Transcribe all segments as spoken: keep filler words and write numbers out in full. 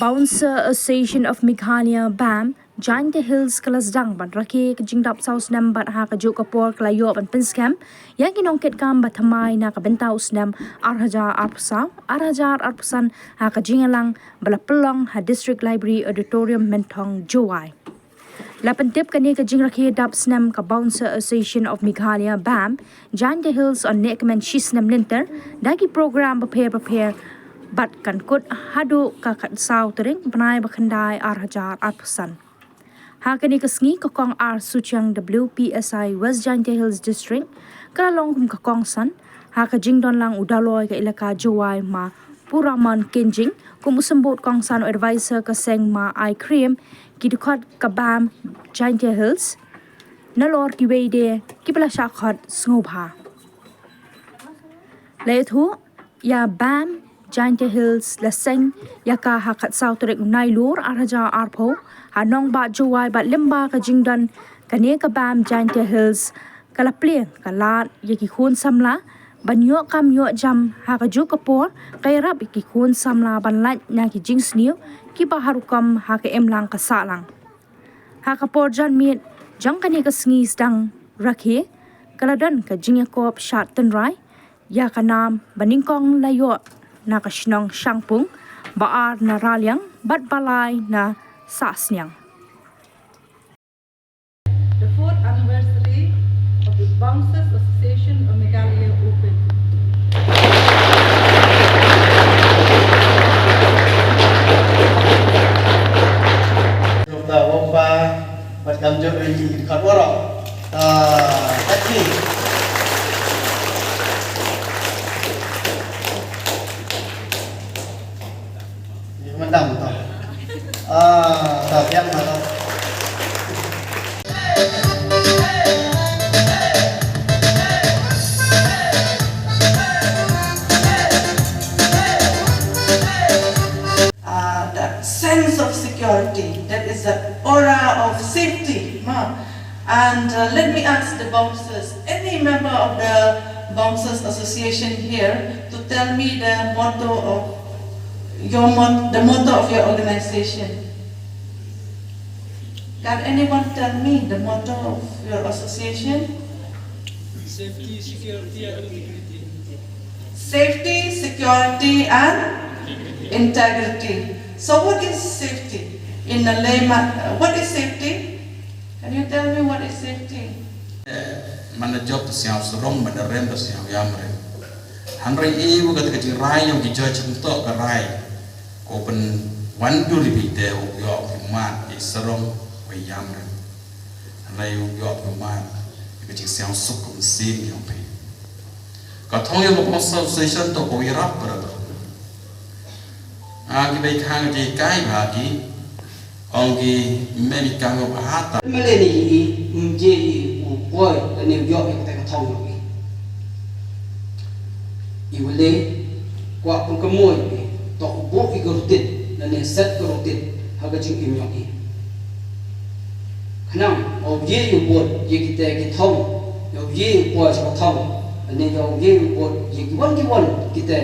Bouncer Association of Meghalaya, BAM, Jaintia Hills ka la sdang ban rakhe ka jingdap saw snem bad ha kajuh ka por ka la ïoh ban pynskhem ïa ki nongkitkam ba thymmai na ka bynta u snem ar hajar arphew saw, ar hajar arphew san ha ka jingïalang ba la pynlong ha District Library Auditorium, Mynthong, Jowai. La pyntip kane ka jingrakhe dap snem ka Bouncer Association of Meghalaya, BAM, Jaintia Hills yn neh kmen shi snem lynter da ki program bapher bapher bad kan kut haduh ka khatsaw tarik bnai ba khyndai ar hajar arphew san. Ha kane ka sngi ka Kong R Suchiang, W P S I West Jaintia Hills District, ka la long kum ka kongsan ha ka jingdon lang u Daloi ka Elaka Jowai, Ma Puraman Kynjing, kum u symbud kongsan, u advisor ka seng, Ma Ai Krim, ki dkhot ka BAM Jaintia Hills, nalor kiwei de kiba la shah khot sngewbha. La ïathuh ïa BAM Jaintia Hills la seng ïa ka ha khatsaw tarik u Nailur ar hajar arphew ha nongbah Jowai bad lyngba ka jingdon kane ka BAM Jaintia Hills ka la plie ka lad ïa ki khun samla ban ïoh kam ïoh jam ha kajuh ka por, ka ïarap ïa ki khun samla ban lait na ki jingsniew kiba ha rukom ha ka imlang ka sahlang. Ha ka por janmiet jong kane ka sngi sdang rakhe ka la don ka jingïakop shad tynrai ïa ka nam ba nyngkong la ïoh na ka shnong Shangpung, ba ar na Raliang bad ba lai na Sahsniang. The fourth anniversary of the Bouncers Association of Meghalaya Open. Dr. Wokpa, bad kam jok ri ki khat warok. Ta, ta ki. Ni mandam to. Ah, ta biang na to. Uh, that sense of security, that is that aura of safety, ma. And uh, let me ask the bouncers, any member of the Bouncers Association here, to tell me the motto of your mot- the motto of your organization. Can anyone tell me the motto of your association? Safety, security, and integrity. Safety, security, and integrity. So, what is safety? In a layman, uh, what is safety? Can you tell me what is safety? Man da jop da sñiaw sarong, man da rem da sñiaw ïam rem. Hynrei i wa kata ka jingrai yong ki judge hynto ka rai. Ko pynwandur i phi te u yoh phi mad i sarong wa i ïam rem. Hynrei u yoh phi mad i ka jingsñiaw suk ka mynsiem yong phi. Ka thong yong ka Bouncers Association to ko ïarap para to. A ki bei khang ki kai ba ki. Ong ki me bi kang ba ha ta. Mele ni i mje i u poi lane u yoh i kata ka thong yong i. I wele kwah pun ka moi i tok bu i ka rutin lane set ka rutin ha ka jingim yong i. Khnang u ye u bud ye kita ki thong, u ye u poi sa ka thong, lane u ye u bud ye ki wan ki wan kita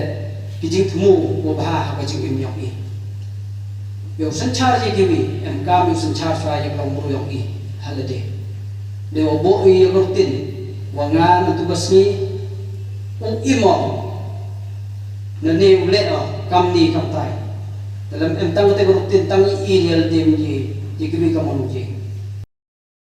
ki jingthmu u bha ha ka jingim yong i. Ïa u synshar ïa kiwei, em kam ïa u synshar shuwa ïa ka longbriew yong i ha lade. Dei wa buh ïa ka rutin wa nga na tu ka sngi u im o, na ne u leh o kam ni kam tai. Te lem em tang te ka rutin tang i i ïa lade, ïa kiwei ka mon u je.